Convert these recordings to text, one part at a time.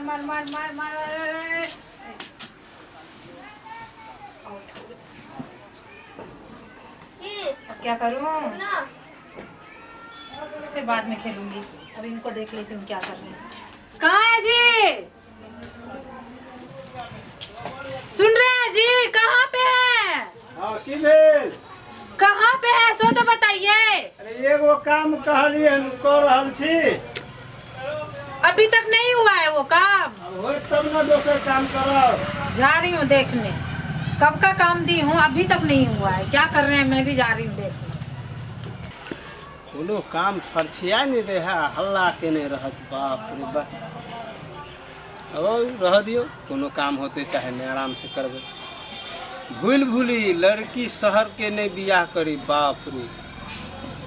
मार मार मार मार। अब क्या करूं? फिर बाद में खेलूंगी, अब इनको देख लेती हूँ क्या कर रहे हैं। कहाँ है जी? सुन रहे हैं जी? कहाँ पे है? हाँ, की भेल? कहाँ पे है सो तो बताइए। अरे एगो काम कहलियै हन, कऽ रहल छी। अभी तक नहीं हुआ है वो काम। अब होत तब ना दोसर काम करब। जा रही हूँ देखने, कब का काम दी हूँ, अभी तक नहीं हुआ है। क्या कर रहे हैं? मैं भी जा रही हूँ देखने। कोनो काम फरछिया नहि दै है, हल्ला केने रहत। बाप रे बाप, ओ रह दियौ, कोनो काम होतै चाहे नहि, आराम से करबै। भूल भूली लड़की शहर के नहि बियाह करी। बाप रे,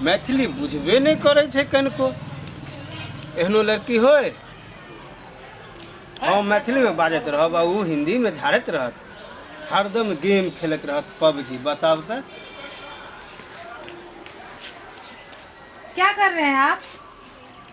मैथिली बुझबे नहि करै छै कनिको। एहनो लड़की होय? हम मैथिलीमे बाजैत रहब आ ओ हिन्दीमे झाड़ैत रहत, हरदम गेम खेलैत रहत पबजी। बताउ तऽ। क्या कर रहे हैं आप?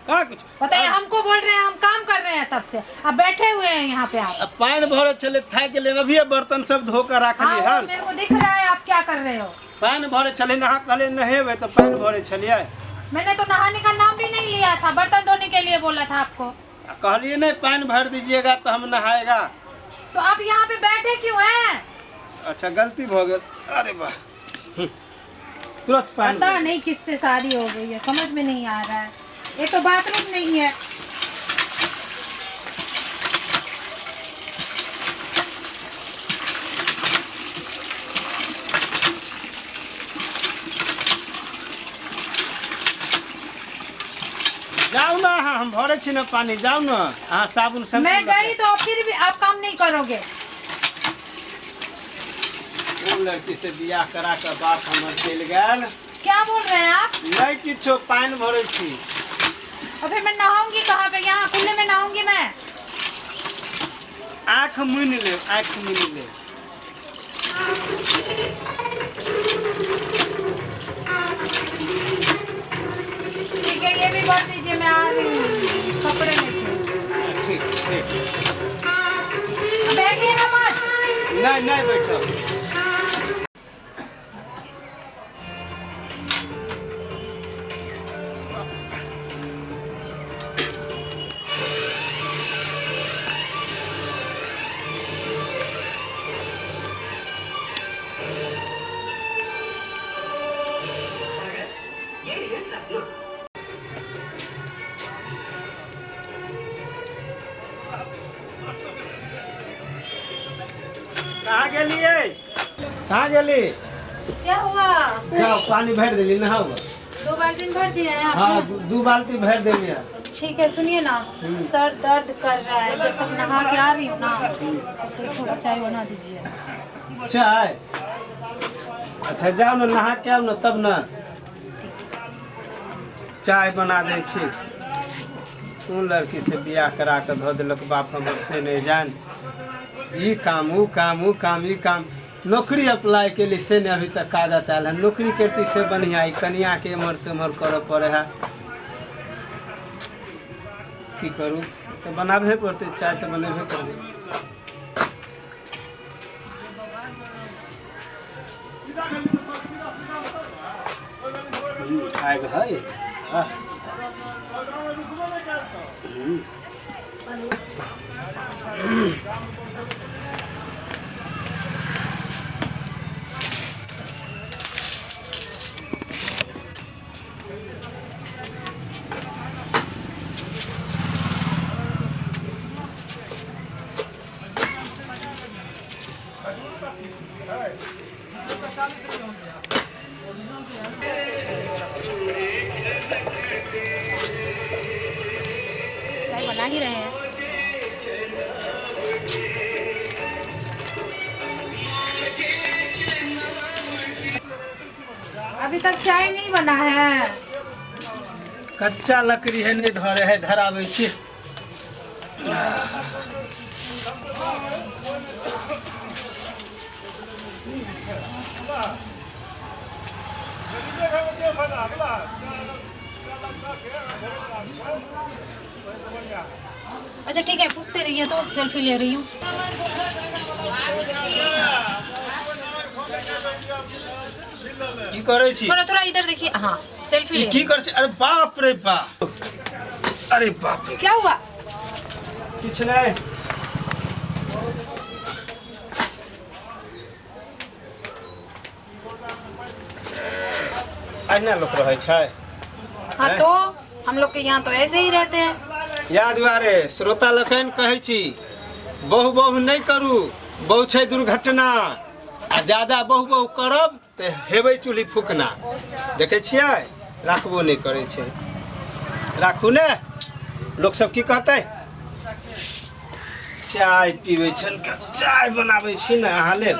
कहाँ कुछ। बताइए, हमको बोल रहे हैं, हम काम कर रहे हैं तब से, अब बैठे हुए हैं यहाँ पे आप। अब पानि भरै छलै, थाकि गेलै, अभिये बर्तन सब धो कऽ राखली। हाँ, वो हन। मेरे को दिख रहा है आप क्या कर रहे हो। पानि भरै छलै, अहाँ कहलियै नहेबै तऽ पानि भरै छलियै। मैंने तो नहाने का नाम भी नहीं लिया था, बर्तन धोने के लिए बोला था आपको। आ कहलियै नहि पानि भर दीजिएगा तऽ हम नहाएगा। तो आप यहाँ पे बैठे क्यों हैं? अच्छा, गलती भऽ गेल। अरे वाह, तुरंत पानि पता नहीं किससे शादी हो गई है, समझ में नहीं आ रहा है। ये तो बाथरूम नहीं है। जाउ ने अहाँ, हम भरै छी ने पानि, जाउ ने अहाँ साबुन शैम्पू मैं लऽ गई तो फिर भी आप काम नहीं करोगे। के। ओ लड़की से बियाह करा कऽ बाप हमर चलि गेल। क्या बोल रहे हैं आप? नहि किछो, पानि भरै छी। और फिर मैं नहाऊंगी कहाँ पे? यहाँ खुले में नहाऊंगी मैं? आँख मुनि लेब, आँख मुनि लेब। ठीक है, ये भी भर दीजिए, मैं आ रही हूँ कपड़े लेके। ठीक ठीक। बैठिएगा मत। नहि नहि बैठब। कहाँ गेलियै? कहाँ गेली? क्या हुआ? जाओ, पानी भरि देली, नहाउ। दो बाल्टी भर दिए हैं हाँ। आपने? दू बाल्टी भरि देलियै। ठीक है, सुनिए ना, सर दर्द कर रहा है, जब तक नहा के आ रही हूँ ना, तब तक थोड़ा चाय बना दीजिए। चाय? अच्छा, जाउ ने, नहा के आउ ने तब ने चाय बना दै छी। कोन लड़की से बियाह करा कऽ धऽ देलक बाप हमर से नहि जान। ई काम, ऊ काम, ऊ काम, ई काम। नौकरी अप्लाई केली से नहि अभी तक कागज आयल है। नौकरी करती से बढ़िआँ, ई कनियाके एम्हर से ओम्हर करऽ पड़ै है। की करू, तऽ बनाबहे पड़तै चाय, तऽ बनेबे करबै। आगि है, हाँ। चाय बना ही रहे हैं। अभी तक चाय नहीं बना है? कच्चा लकड़ी है, नहीं धरे है, धराबै छी। अच्छा ठीक है, पूछते रहिए तो सेल्फी ले रही हूँ। की करै छी? थोड़ा थोड़ा इधर देखिए, हाँ सेल्फी ई ले की रही करै छी? अरे बाप रे बाप, अरे बाप रे। हूँ। क्या हुआ? किछु नहि। अहिना लोक रहै छै? हाँ हैं? तो हम लोग के यहाँ तो ऐसे ही रहते हैं। याद दुआरे श्रोता लोकनि कहै छी, बहु बहु नहि करू, बहु छै दुर्घटना, आ ज्यादा बहु बहु करब तऽ हेबै चूल्ही फूकना। देखै छियै, राखबो नहि करै छै। राखू ने, लोकसब की कहतै? चाय पीबै छनि, चाय बनाबै छी ने अहाँ लेल।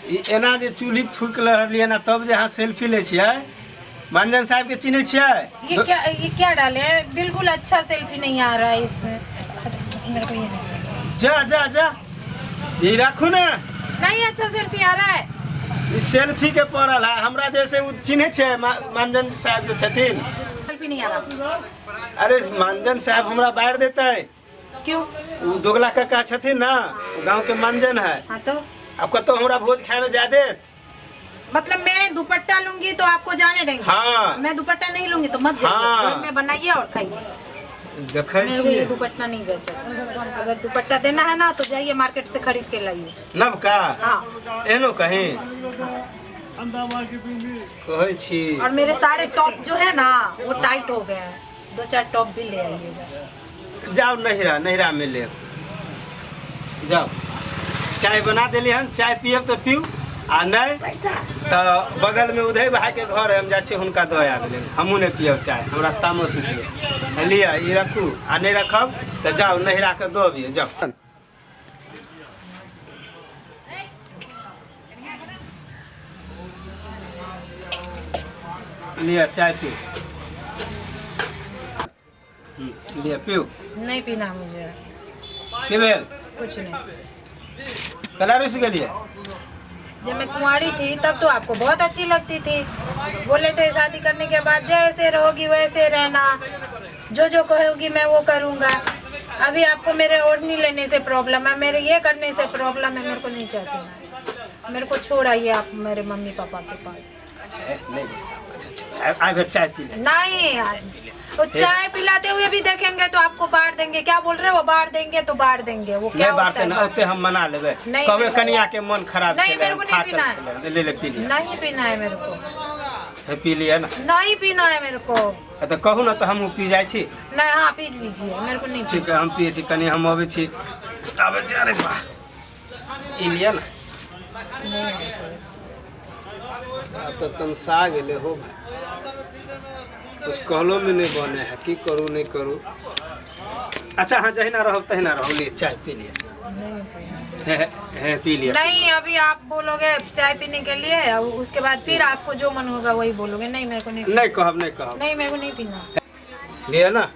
ई एना जे चूल्ही फूकि रहलियै ने, तब जे अहाँ सेल्फी लै छियै। मानजन साहबके चिन्है छियै? ये क्या, ये क्या डाले हैं? बिल्कुल अच्छा सेल्फी नहीं आ रहा है इसमें। मेरे को ये नहीं चाहिए। जा जा जा, ई राखू ने। नहीं अच्छा सेल्फी आ रहा है। ई सेल्फी के पड़ल है हमरा। जैसे ओ चिन्है छियै मानजन साहब जे छथिन? सेल्फी नहीं आ रहा। अरे मानजन साहब हमरा बाहर देतै। क्यों? ओ दोगला काका छथिन ना, ओ गांव के मानजन है। हाँ तो? अब कतौ हमरा भोज खाए में जा देत? मतलब मैं दुपट्टा लूंगी तो आपको जाने देंगे? हाँ। मैं दुपट्टा नहीं लूंगी तो मत जाइए। हाँ। घर में बनाइए और खाइए। देखै मेरे को ये छियै। दुपट्टा नहीं जाए। अगर दुपट्टा देना है ना तो जाइए मार्केट से खरीद के लाइए। नवका? हाँ। एहनो कहीं कहै छी। और मेरे सारे टॉप जो है ना वो टाइट हो गए हैं, दो चार टॉप भी ले आइएगा। जाओ नहिरा, नहिरा में लेब। जाओ, चाय बना देली हन, चाय पियब तऽ पीउ, आ नहि तऽ बगल में उदय भाई के घर है, हम जाइ छी हुनका दऽ आबि लेल। हमहूँ नहि पियब चाय, हमरा तामस उठिए। लिअ, ई रखू, आ नहि रखब तऽ जाउ नहिरा के दऽ अबियौ, जाउ। लिअ, चाय पीउ। लिअ, पीउ। नहीं पीना मुझे। की भेल? कुछ नहीं। कला रुसि गेलियै? जब मैं कुंवारी थी तब तो आपको बहुत अच्छी लगती थी। बोले थे शादी करने के बाद जैसे रहोगी वैसे रहना, जो जो कहोगी मैं वो करूँगा। अभी आपको मेरे ओढ़नी लेने से प्रॉब्लम है, मेरे ये करने से प्रॉब्लम है। मेरे को नहीं चाहती ना, मेरे को छोड़ आइए आप मेरे मम्मी पापा के पास। अच्छा है, नहीं गुस्सा। अच्छा अच्छा, आइ भरि चाय पी ले। नहीं यार, वो चाय पिलाते हुए भी देखेंगे तो आपको बांट देंगे। क्या बोल रहे हो? बांट देंगे तो बांट देंगे। वो क्या नहीं होता बांटते है? ना, ओते हम मना लेबै। नहीं, कहबै मेरे को- कनिया के मन खराब नहीं, छलै, मेरे को नहीं थाकल पीना है। छलै। ले ले, पी लिअ। नहीं पीना है मेरे को। हे, पी लिअ ना। नहीं पीना है मेरे को। आ तऽ कहू ने तऽ हमहूँ पी जाइ छी। नहीं, हाँ पी लीजिए, मेरे को नहीं। ठीक है, हम पियै छी कनि, हम अबै छी, आबै छी। अरे वाह, ई लिअ ने। आब तऽ तमसा गेलै हो भाई, कुछ कहलो में नहीं बने है। की करू, नहीं करू। अच्छा हाँ, जहिना रहब तहिना रहू। लिए, चाय पी लिअ। हे हे, हे, पी लिअ। नहीं, अभी आप बोलोगे चाय पीने के लिए और उसके बाद फिर आपको जो मन होगा वही बोलोगे। नहीं, मेरे को नहीं। नहीं कहब, नहीं कहब। नहीं, मेरे को नहीं पीना। लिअ ना।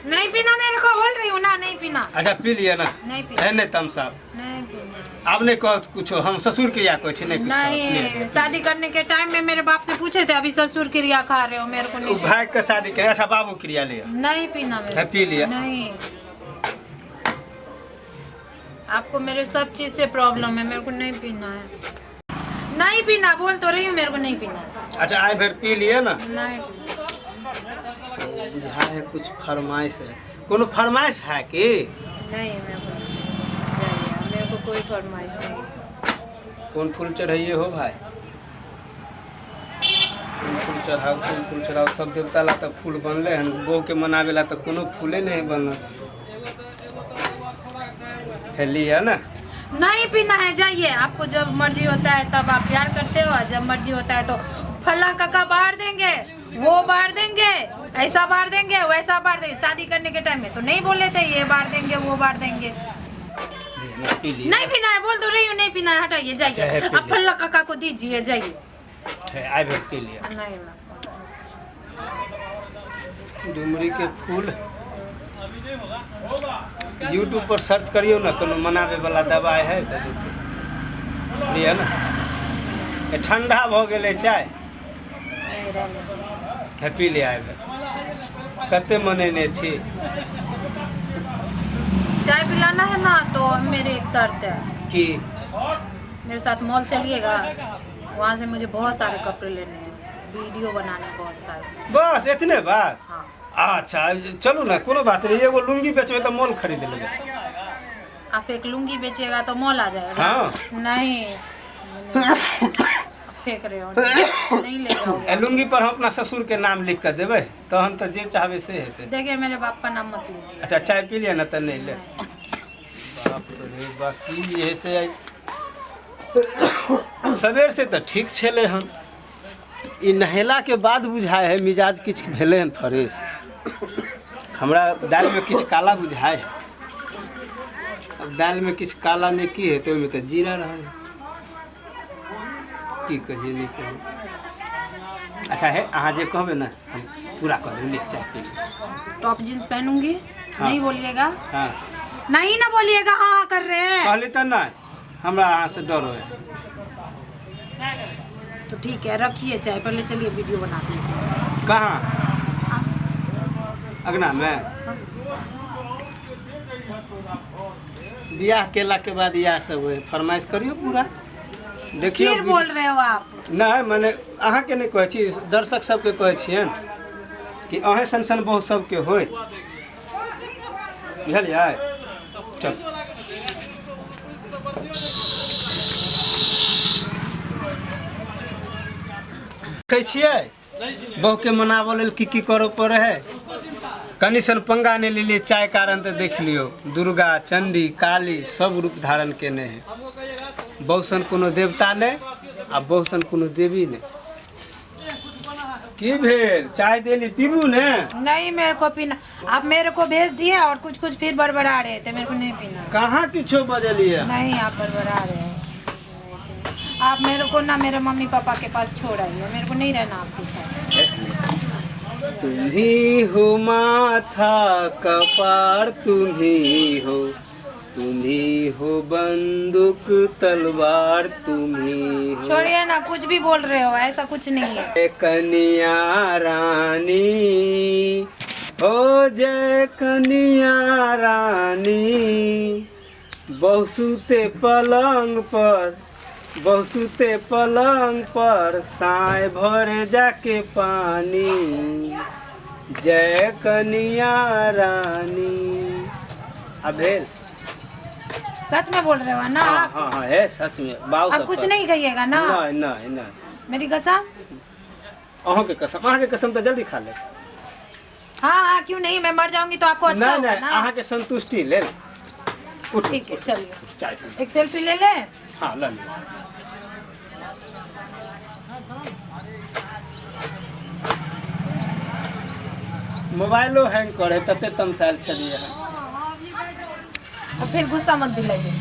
नहीं पीना मेरे को, बोल रही हूँ ना, नहीं पीना। अच्छा, पी लिअ ना। नहीं पीना। है नहीं तमसा। नहीं पीना। आब नहीं कहब कुछो, हम ससुर के या कहै छी, नहीं कुछ कहब। लिअ, नहीं। लिअ। शादी करने के टाइम में मेरे बाप से पूछे थे, अभी ससुर क्रिया खा रहे हो। मेरे को ओ नहीं। भाई के शादी करे। अच्छा, बाबू क्रिया लिअ। नहीं पीना मेरे है, को। पी लिया। नहीं, आपको मेरे सब चीज से प्रॉब्लम है। मेरे को नहीं पीना है, नहीं पीना, बोल तो रही हूँ, मेरे को नहीं पीना है। अच्छा, आइ भरि पी लिअ ना। नहीं पीना। बुझा है कुछ फरमाइश है, कोनो फरमाइश है की? नहीं, मेरे को नहीं जाइए, मेरे को कोई फरमाइश नहीं। कोन फूल चढ़ाइए हो भाई? कोन फूल चढ़ाओ, कोन फूल चढ़ाओ? सब देवता ला तऽ फूल बनले हन, बहू के मनावे ला तऽ कोनो फूले नहीं बनल है। लिअ ना। नहीं पीना है, जाइए। आपको जब मर्जी होता है तब आप प्यार करते हो और जब मर्जी होता है तो फला काका बाहर देंगे, वो बाहर देंगे, ऐसा बाहर देंगे, वैसा बाहर देंगे। शादी करने के टाइम में तो नहीं बोले थे ये बाहर देंगे, वो बाहर देंगे। लिअ ना, पी लिअ। नहीं पीना है, बोल तो रही हूँ, नहीं पीना है। हटाइए, अच्छा, जाइए। है, पी आप लिया। फल्ला काका को दीजिए, जाइए। है, आइ भरि पी लिअ। नहीं मैं डुमरी के फूल। यूट्यूब पर सर्च करियौ ने, कोनो मनाबै वाला दबाइ है तऽ देतै। लिअ ने, ए, ठंडा भऽ गेलै चाय। नहीं, रहने दो। हे, पी ले आबि। कते मनेने छी। चाय पिलाना है ना, तो मेरी एक शर्त है। की? मेरे साथ मॉल चलिएगा, वहाँ से मुझे बहुत सारे कपड़े लेने हैं, वीडियो बनाने हैं बहुत सारे। बस एतने बात? हाँ। अच्छा चलू ने, कोनो बात नहीं। एगो लुंगी बेचबै तऽ मॉल खरीद लेबै। आप एक लुंगी बेचिएगा तो मॉल आ जाएगा? हाँ। नहीं, नहीं, फेंक रहे हो, नहीं, नहीं ले जाओगे। ए, लुंगी पर हम अपना ससुर के नाम लिख कऽ देबै, तहन तऽ जे चाहबै से हेतै। देखिए, मेरे बाप का नाम मत लीजिए। अच्छा, चाय पी लिअ ने तऽ नहि ले। बाप रे बाप, की जे से सबेर से तऽ ठीक छलै हन, ई नहेलाके बाद बुझाइ है मिजाज किछु भेलै हन फ्रेश। हमरा दालिमे किछु काला बुझाइ है। अब दालिमे किछु कालामे की हेतै? ओहिमे तऽ जीरा रहै। की कहियै, नहि कहियै। अच्छा हे, अहाँ जे कहबै ने, हम पूरा कऽ देबै। ले, चाय पी लिअ। टॉप जींस पहनूंगी। हाँ। नहीं बोलिएगा। हाँ। नहीं ना बोलिएगा, हाँ हाँ कर रहे हैं। कहली तऽ नहि, हमरा अहाँसँ डर होइ। तो ठीक है, रखिए चाय, पहले चलिए, वीडियो बना दीजिए। कहाँ? अगनामे? बियाह केलाके बाद इएह सब होइ। फरमाइश करियौ पूरा, देखियौ। फिर बोल रहे हो आप। नहि, मने अहाँके नहि कहै छी, दर्शक सबके कहै छियनि कि अहें सन सन बहुत सबके होइ, बुझलियै? चल। देखै छियै, बहुके मनाबऽ लेल की की करऽ पड़ै है। कनि सन पंगा नहि लेलियै चाय कारण तऽ देख लियौ, दुर्गा, चण्डी, काली सब रूप धारण केने है। बहु सन कोनो देवता नहि आ बहु सन कोनो देवी नहि। की भेल? चाय देली, पीबू ने। नहीं, मेरे को पीना। आप मेरे को भेज दिए और कुछ कुछ फिर बड़बड़ा रहे थे, मेरे को नहीं पीना। कहाँ किछो बजलियै? नहीं, आप बड़बड़ा रहे हो। आप मेरे को ना मेरे मम्मी पापा के पास छोड़ आइए, मेरे को नहीं रहना आपके साथ। तुम ही हो माथा कपार, तुम ही हो, तुम ही हो बंदूक तलवार, तुम ही हो। छोड़िए ना, कुछ भी बोल रहे हो, ऐसा कुछ नहीं है। कनिया रानी हो, जय कनिया रानी। बहुसुते पलंग पर, बहुसुते पलंग पर, साय भरे जाके पानी, जय कनिया रानी। आ भेल। सच में बोल रहे हो ना? हाँ। आप? हाँ हाँ, है सच में बाऊ। अब कुछ नहीं कहिएगा ना? नहीं नहीं नहीं। मेरी कसम। अहूँ के कसम, अहाँ के कसम तऽ जल्दी खा ले। हाँ हाँ, क्यों नहीं, मैं मर जाऊंगी तो आपको अच्छा नहीं। होगा नहीं। ना? अहाँ के संतुष्टि लेल उठ। ठीक है, चलिए। चाय पी। एक सेल्फी ले ले। हाँ, ल लिअ। मोबाइलो हैंग करे, तते तमसायल छलियै हन। और फिर गुस्सा मत दिलाइए।